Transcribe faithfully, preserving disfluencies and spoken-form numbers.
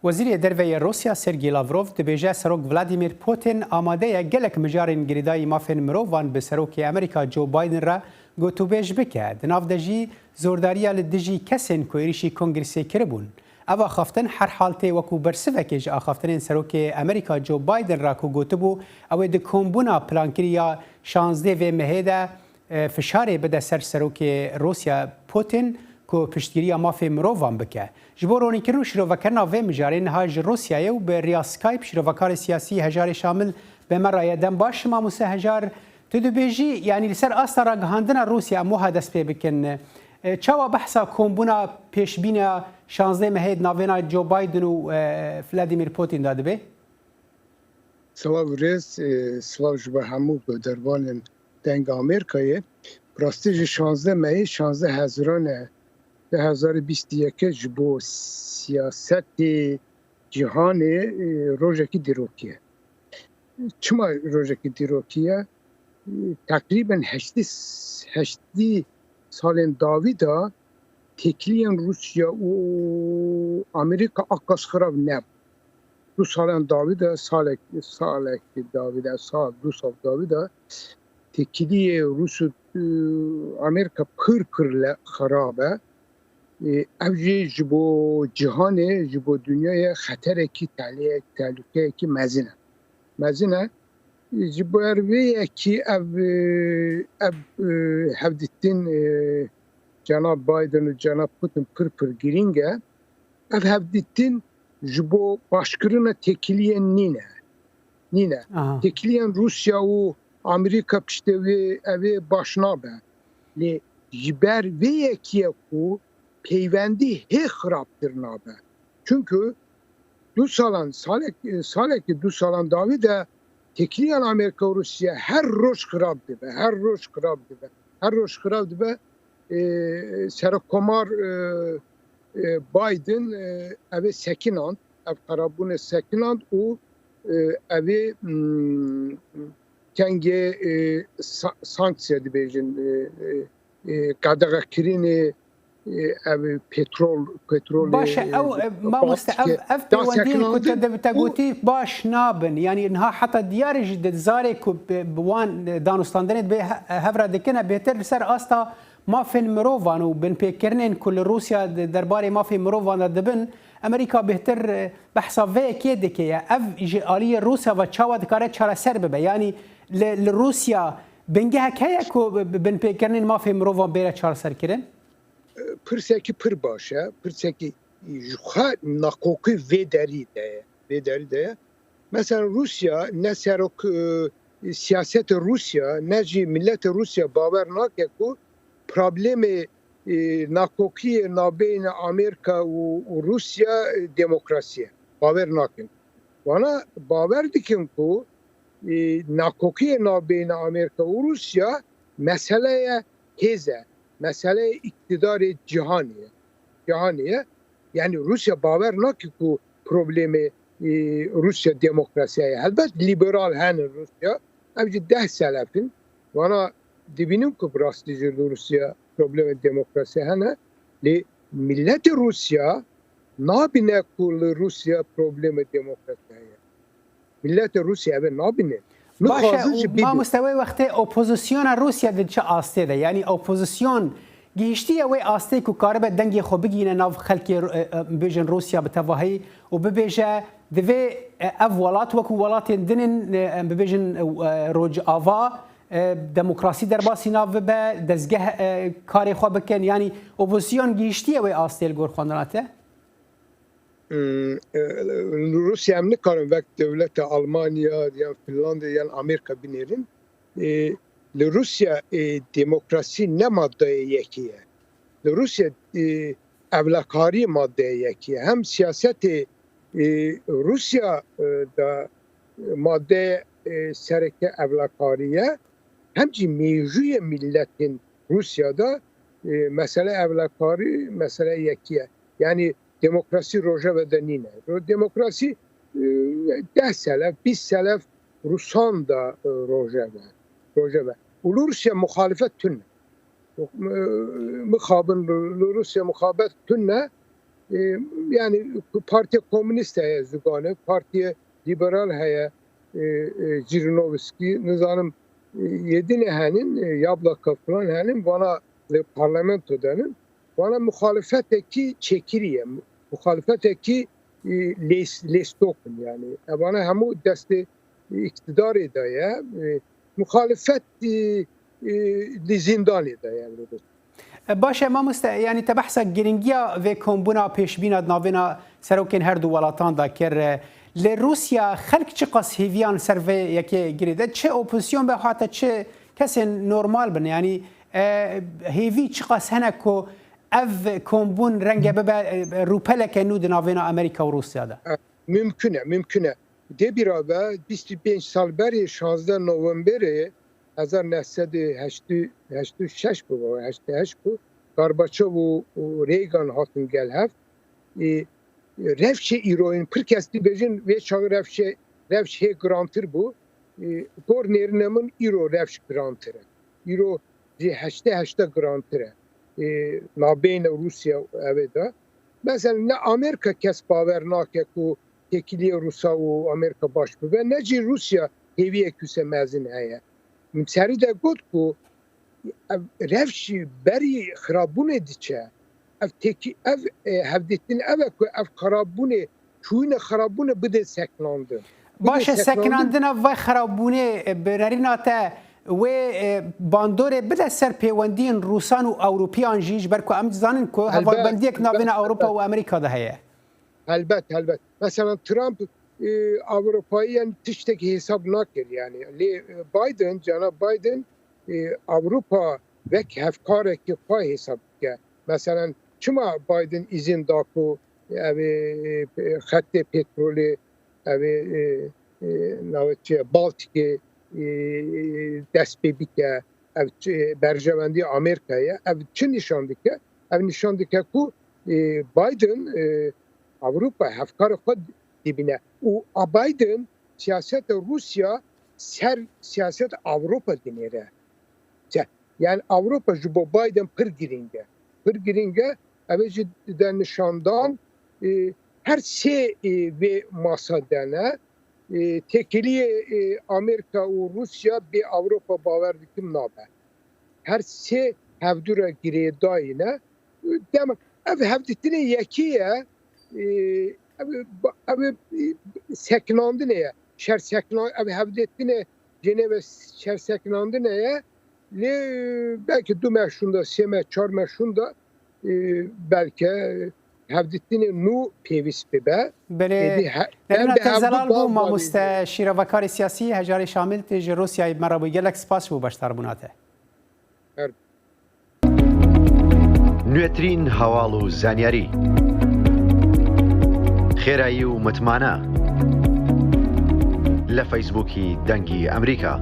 Wezîrê Derve yê Rûsya Sergî Lavrov dibêje Serok Vladimir Putin amade ye gelek mijarên girêdayî mafên mirovan bi Serokê Amerîka Joe Biden re gotûbêj bike. Di nav de jî zordariya li dijî kesên ku êrîşî Kongresê kiribûn. Ev axaftin herhal tê wekû bersivekê ji axaftinên Serokê Amerîka Joe Biden re ku gotibû ew ê di kombûna plankirî ya şazdeh vê mehê de e, fişarê bide ser Serokê Rûsya Putin ku piştgiriya mafê mirovan bike. Ji bo ronîkirin û şîrovekirina vê mijarê niha ji Rûsyayê û bi riya Skype şîrovekarê siyasî Hejarê Şamil bi me re ye. Dem baş, mamoste Hejar, tu dibêjî, yanî li ser asta ragihandina Rûsya em wiha dest pê bikin. E, çawa behsa kombûna pêşbîna şazdeh mehê di navêna Joe Biden û, e, Vladimir Putin de dibe? Silav û rêz, e, silav ji bo hemû guhdarvanên Dengê Amerîkayê. Bi rastî jî şazdeh mehê, şazdeh Hezirane du hezar û bîst û yek ji bo siyasetê cîhanê, e, rojekî dîrokî ye. Çima rojekî dîrokî ye? E, teqrîben heştê, heştê salên dawî de têkiliyên Rûsya û Amerîka a qas xirab nebû. Du salan dawî de, salek, salekî dawî de, sal, du sal dawî de têkiliyê Rûs û, e, Amerîka pir pir le xirab e. E, ev jî ji bo cîhanê, ji bo dinyayê xeterekî, tehliyek-, tehlûkeyekî mezin e. Mezin e. Ji ber vê yekî ev, e, ev, e, hevdîtin, e, cenab Biden û cenab Putin pir pir girîng e. Ev hevdîtin ji bo başkirina têkiliyên nîne. Nîne. Aha. Têkiliyên Rûsya û Amerîka piştê wê ev ê baş nabe. Lê ji ber vê yekî ye ku peywendî hê xirabtir nabe. Çunku du salan, salek, salekî du salan dawî de têkiliyan Amerîka û Rûsya her roj xirab dibe, her roj xirab dibe, her roj xirab dibe. E, Serokomar, e, e, Biden, e, ev ê sekinand, ev xirabûnê sekinand û, e, ev ê, mm, kengê, e, sa-, sanksiya dibêjin, e, e, e, qedexekirinê, e, ev petrol, petrolê, Baş e, e, ew, e, mamoste, ev, Baltike ev da pêwendiyên ku te sekinandin de, te û gotî baş nabin. Yanî niha heta diyar e jî di zarê ku bi, bi wan, e, danûstandinê dibê he-, hev re dikine, bêhtir li ser asta mafên mirovan û binpêkirinên ku li Rûsya di derbarê mafê mirovan de dibin, Amerîka bêhtir, e, behsa vê yekê dike ye. Ev ji aliyê Rûsya ve çawa dikare çareser bibe? Yanî li, li Rûsya bingehek heye ku bi, bi, binpêkirinên mafê mirovan bêre çareserkirin? Pirsekî pir baş e. Pirsekî ji xwe nakokî vê derî de ye. Vê derî de ye. Mesela Rûsya ne serok, e, siyasetê Rûsya ne jî miletê Rûsya bawer nake ku problemê, e, nakokiyê nabeyne Amerîka û, û Rûsya, e, demokrasî ye. Bawer nakin. Wana bawer dikin ku, e, nakokiyê nabeyne Amerîka û Rûsya meseleye hêz e, meseleye îktidarê cîhanê ye. Cîhanê ye. Yanî Rûsya bawer nake ku problemê, e, Rûsya demokrasiya ye. Helbet lîberal hene Rûsya, ev jî deh selef in. Wana dibînin ku bi rastî jî li Rûsya problemê demokrasiya hene. Lê miletê Rûsya nabîne ku li Rûsya problemê demokrasiya ye. Miletê Rûsya ev ê nabîne. Min Baş e, xwazin û jî bibî. Mamoste, wê wextê opozisyona Rûsya di çi astê de? Yanî opozisyon gihiştiye wê astê ku karibe dengê xwe bigihîne nav xelkê, e, e, bêjin Rûsya bi tevahî û bibêje, divê, e, ev welat wekû welatên din in, e, em bibêjin, e, Rojava, e, demokrasî derbasî nav bibe, dezgeh, e, karê xwe bikin. Yanî opozisyon gihiştiye wê astê li gor xwendina te? Hmm, e, Rûsya em nikarin wek dewleta Almanya yan Finlandya yan Amerîka binêrin. E, li Rûsya, e, demokrasî ne maddeyê yekê ye. Li Rûsya, e, evlekarî maddeyê yekê ye. Hem siyasetê, e, Rûsya, e, de madde, e, sereke evlekarî ye, hem jî mêjûyê miletên Rûsya de, e, mesele evlekarî, mesele yekî ye. Yanî demokrasî rojeve de nîne. Ro-, demokrasî, e, deh selef, bîst selef Rûsan de, e, rojeve, rojeve. Û li Rûsya muxalifet tune. E, mixabin li, li Rûsya muxabet tune, E, yani Partiya Komünîst heye Zugane, Partiya Liberal heye, e, e, Jirinovskî, nizanim, e, yedine henin, e, Yablaka filan henin, vana li parlamento denin. Vana muxalifetekî çekirî ye. Muxalifetekî, e, lês-, lêstok in yani. Evana hemû destê îktidarê de ye. E, muxalifet, e, e, li zîndanê de ye li Rûsya. E, baş e mamoste, yani te behsa giringiya vê kombûna pêşbîna di navêna serokên her du welatan de kir. E, li Rûsya xelk çiqas hêviyan ser vê yekê girê de, çi opozisyon be hate çi kesên normal bin, yani, e, hêvî çiqas hene ku ev kombûn renge bibe, e, rûpeleke nû di navêna Amerîka û Rûsya de? E, mümkün e, mümkün e. Dê bîra be, bîst û pênc sal berê, şazdeh Novemberê hezar neh sed û heştê û şeş bû, heştê heşt bû, Gorbaçov û, û Reagan hatin gel hev. E, rewşê îroyîn, pir kes dibêjin, vê çaxê rewşê, rewş hê girantir bû. E, gor nêrîna min îro rewş girantir e. Îro jî heştê heşta girantir e. E, nabeyne Rûsya û evê de. Mesela ne Amerîka kes bawer nake ku têkiliyê Rûsa û Amerîka baş bibe, ne jî Rûsya hêviyek wise mezin heye. Min serî de got ku ev rewşî berî xirabûnê diçe. Ev têkî-, ev, e, hevdîtin ev e ku ev xirabûnê, çûyîne xirabûnê bide sekinandin. Bide Baş e, sekinandin. Sekinandina vê xirabûnê, e, bi nerîna te wê, e, bandorê bide ser pêwendiyên Rûsan û Ewropiyan jî, ji ber ku em dizanin ku Helbet, hevalbendiyek helbet, navêna Ewropa helbet. û Amerîka de heye. Helbet, helbet. Mesela Trump, e, Ewropayiyan tiştekî hesab nakir yani. Lê, e, Biden, Cenab Biden, e, Ewropa wek hevkarekî xwe hesab dike. Mesela çima Biden îzin da ku ev ê, e, xetê petrolê, ev ê, e, e, navê çi ye, Baltîkê, e, dest pê bike, ev çi, berjewendî Amerîka ye. Ev çi nîşan dike? Ev nîşan dike ku, e, Biden, e, Ewropa hevkarê xwe dibîne. Û a Biden siyaseta Rûsya ser siyaset Ewropa dinêre. Te-, yani Ewropa ji bo Biden pir girîng e. Pir girîng e. Ev ê jî de nîşandan, e, her sê, e, vê masa de ne. E, têkiliyê, e, Amerîka û Rûsya bê Ewropa bawer dikim nabe. Her sê hevdû re girêdayî ne. Dema ev hevdîtinê yekê ye, e, ev, ev, e, sekinandinê ye. Şer sekinan-, ev hevdîtinê Cenevê şer sekinandinê ye. Lê belkî du meh şûnda, sê meh, çar meh şûnda, e, belke hevdîtinê nû pêwîst bibe. Belê. Êdî he-, Nerîna em bi te hevdû zelal bû, bal mamoste balî. Şîrovekarê siyasî Hejarê Şamil, tê ji Rûsyayê me re bû. Gelek spas ji bo beşdarbûna te. Her نوێترین هەواڵ و زانیاری. خێرایی و متمانە لە فەیسبووکی دەنگی ئەمریکا.